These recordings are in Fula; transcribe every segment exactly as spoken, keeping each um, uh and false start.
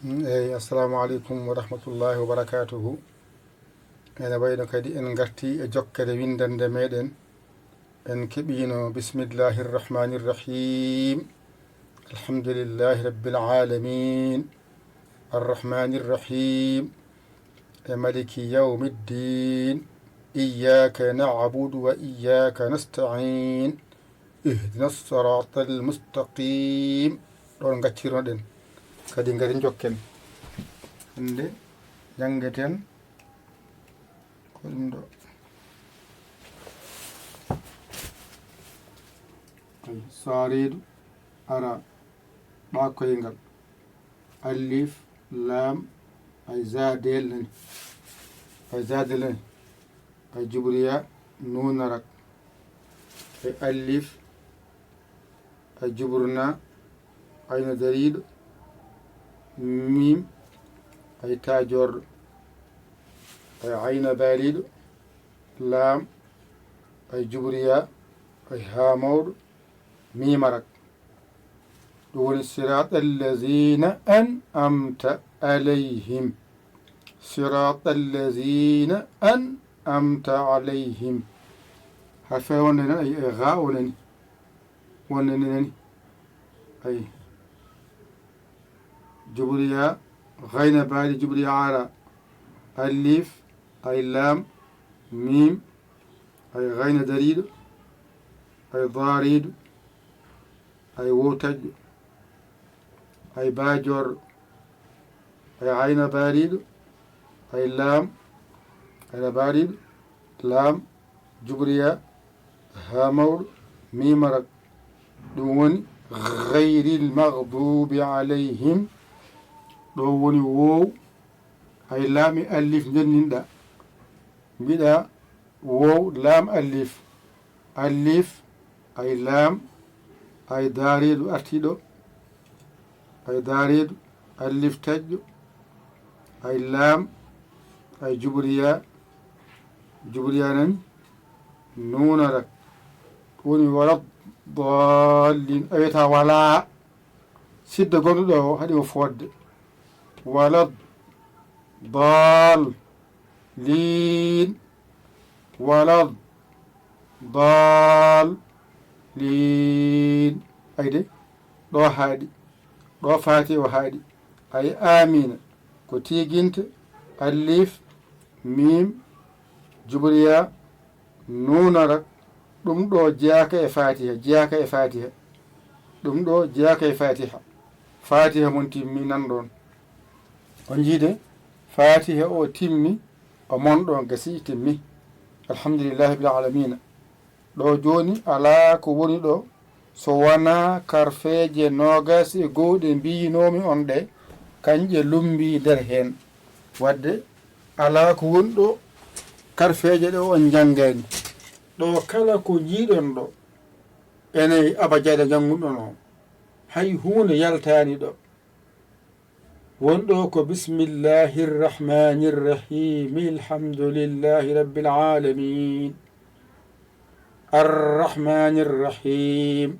Eyi, assalamu aleykum wa rahmatullahi wa barakatuhu. Ene wayno kadi en ngarti e jokkere winndannde meɗen. En keɓiino bismillahi irrahmani irrahim. Alhamdulillahi rabbil alamin. Arrahmani irrahim. E maliki yawmi ddin. Iyyaka na'budu wa iyyaka nasta'in. Ihdina sirata almustaqim. Ɗon gaccirnoɗen. Kadi ngari njokken. Hannde janngeten ko ɗum ɗo. Ay, saariidu ara ɓa koyngal. Alif, laam, ay zaadel nani. Ay zaadel nani. Ay jubriya nuuna rak. Ay alif, ay jubrna, ayna dariiɗo, miim, ay taa joorɗo, ay ayna baaliiɗo, laam, ay jubriya, ay haa mawɗo, miima rak. Ɗum woni sirata allazina an'amta alayhim. Sirata allazina an'amta alayhim. Harfe wonde nan ay, ay ga wonani. Wonde nani. Ay. Jubriya, gayna baali jubriya ara. Alif, ay laam, miim, ay gayna dariiɗo, ay daariiɗo, ay wowtaƴƴo, ay baajoorɗo, ay ayna baariiɗo, ay laam, ayna baariiɗo, laam, jubriya, haa mawɗo, miima rak. Ɗum woni gayril maghdubi alayhim. Ɗo woni woow, ay laam e alif ndenninɗa. Mbiɗa woow, laam, alif. Alif, ay laam, ay daariiɗo artiiɗo, ay daariiɗo, alif taƴƴo, ay laam, ay jubriya, jubriya nani, nuuna rak. Woni wala dallin, a wiyata wala. Sidda gonɗo ɗo o haɗi o fodde. Wala dal. Liin. Wala dal. Liin. Ay de, ɗo haaɗi. Ɗo faati o haaɗi. Ay, aamiina. Ko tiiginte, alif, miim, jubriya, nuuna rak. Ɗum ɗo jeyaaka e faatiha, jeyaaka e faatiha. Ɗum ɗo jeyaaka e faatiha. Faatiha mon timmi nan ɗon. On njiide, faatiha o timmi, o mon ɗon gasi timmi. Alhamdulillahi rabbil alamina. Ɗo jooni alaa ko woni ɗo, so wonaa karfeeje noogas e goo ɗe mbiyinoomi on ɗe, kañƴe lummbii nder heen. Waɗde alaa ko woni ɗo, karfeeje ɗe on njanngaani. Ɗo kala ko njiiɗon ɗo, ene abajada njannguɗon o, hay huunde yaltaani ɗo. Won ɗo ko bismillahi rrahmani rrahimi, alhamdulillahi rabbil alamin, arrahmani rrahim,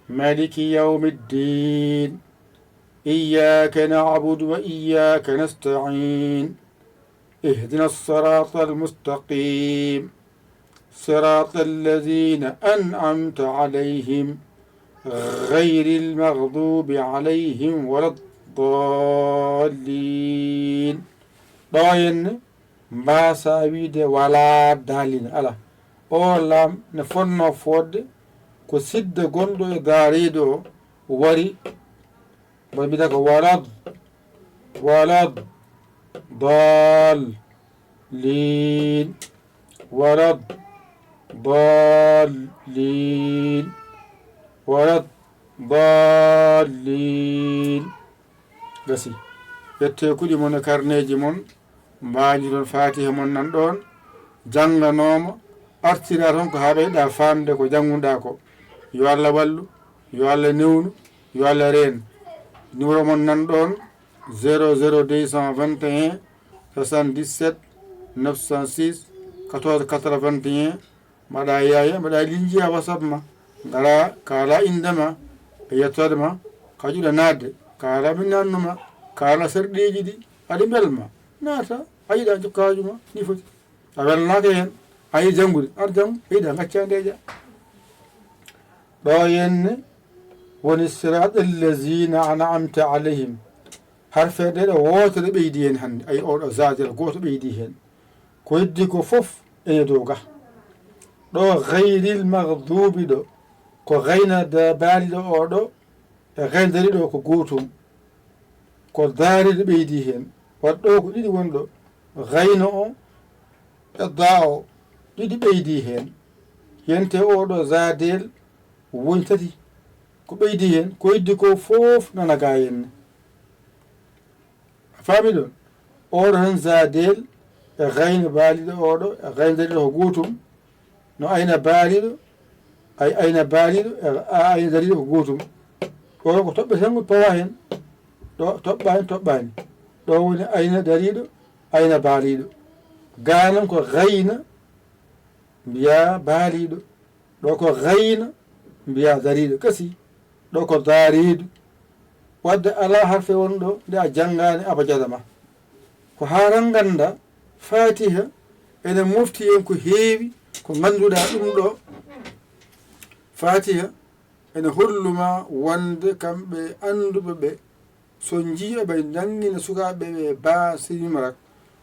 maliki yawmi ddin, iyyaka na'budu wa iyyaka nasta'in, ihdina sirata almustaqim, sirata alladhina an'amta alayhim, ghayril maghdubi alayhim wala ddallin. Ɗo henne mbaasa wiide wala daalin, ala. O laam ne fotnoo fodde ko sidda gonɗo e daariiɗo o wari. Mboɗo mbiɗa ko wala, wala dallin, wala dallin, wala dallin. Gasi. Ƴettee kuɗi mon e karneeji mon, mbaajidon faatiha mon nan ɗon, jannganooma, artira toon ko haa ɓeyɗa faamde ko jannguɗa ko. Yo Allah wallu, yo Allah newnu, yo Allah reen. Numéro mon nan ɗon, zéro zéro deux cent vingt et un, soixante-dix-sept, neuf cent six, quatorze quatre-vingt-un. Mbaɗa yaaya, mbaɗa linjiya WhatsApp ma, ngara kaala innde ma e yettoode ma, kajuɗa naatde, kaala min nannuma, Kaala sarɗiiji ɗi aɗa mbelma, naata, a yiɗa jokka haaju ma, ni foti. A welnaaka heen, a yiɗi janngude, ar janngu, a yiɗa ngacca ndeeƴa. Ɗo henne woni siraat allazina an'amta alayhim. Harfeede ɗo wootere ɓeydi heen hannde, ay oɗo zaadel gooto ɓeydi heen. Ko heddi ko fof ene dow ga. Ɗo gayril maghdubi ɗo, ko gayna da-, baaliɗo o ɗo, e gayndari ɗo ko gootum. Ko daariɗo ɓeydi heen. Waɗ ɗo ko ɗiɗi woni ɗo. Gayna o e da o, ɗiɗi ɓeydi heen. Yente o ɗo zaadel woni tati. Ko ɓeydi heen, ko heddi ko fof nana ga henne. A faami ɗon? Oɗo tan zaadel e gayna baaliɗo oɗo, e gayna dariɗo ko gootum. No ayna baaliɗo, ay ayna baaliɗo, e a ayna dariɗo ko gootum. Ɗo ko toɓɓe tan pawa heen. Ɗo toɓɓaani, toɓɓaani. Ɗo woni ayna dariɗo, ayna baaliɗo. Ga noon ko gayna, mbiya baaliɗo. Ɗo ko gayna, mbiya dariɗo. Gasi. Ɗo ko daariidu. Wadde alaa harfe wonɗo nde a janngaani abajada ma. Ko haa tan ngannda, Faatiha ene mofti en ko heewi ko ngannduɗaa ɗum ɗo. Faatiha ene hollu ma wonde kamɓe annduɓe ɓe, so njii eɓe njanngina sukaaɓe ɓe ba sinimarak,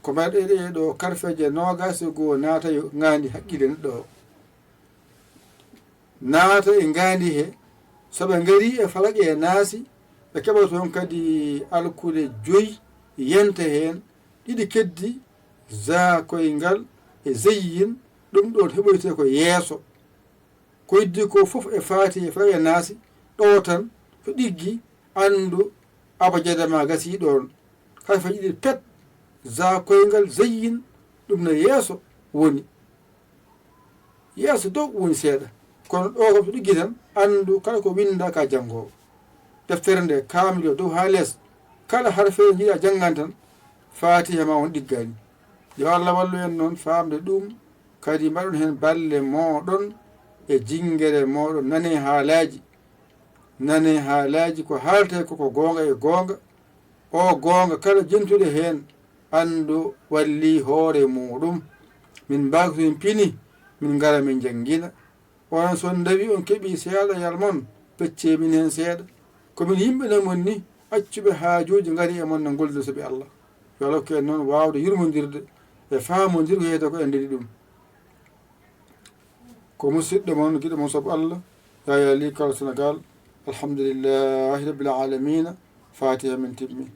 ko mbaɗe ɗe ɗo karfeeje noogaas e goo naata yo ngaandi haqqille neɗɗo o. Naata e ngaandi he, so ɓe ngarii e Falaq e Naasi, ɓe keɓa toon kadi alkuɗe joyi yente heen, ɗiɗi keddi, za koyngal e zeyyin, ɗum ɗoon heɓoytee ko yeeso. Ko heddi ko fof e Faatiha e Falaq e Naasi, ɗo tan ko ɗiggi, anndu abajada ma gasii ɗoon. Harfe ɗiɗi pet, za koyngal zeyyin, ɗum no yeeso woni. Yeeso dow woni seeɗa. Kono ɗo kam so ɗiggi tan, anndu kala ko winnda ka janngoowo. Deftere nde, kaamil o dow haa les, kala harfe njiɗa janngan tan, Faatiha ma on ɗiggaani. Yo Allah wallu en noon faamde ɗum, kadi mbaɗon heen balle mooɗon e jinngere mooɗon. Nanee haalaaji. Nanee haalaaji ko haaletee ko, ko goonga e goonga. O goonga kala jentuɗo heen, anndu wallii hoore muuɗum. Min mbaaki so min pini, min ngara min njanngina. Onon so on ndawi on keɓii seeɗa yalmon, peccee min heen seeɗa. Ko min yimɓe no mon ni, accuɓe haajuuji ngari e mon no ngollida soɓe Allah. Yo Allah hokku en noon waawde yurmondirde e faamondirde ko heeto ko en ndeɗi ɗum. Ko musidɗo mon, giɗo mon soɓo Allah, Yaya Ly Kala Sénégal. Alhamdulillahi Rabbil Alamina. Fatiha min timmi.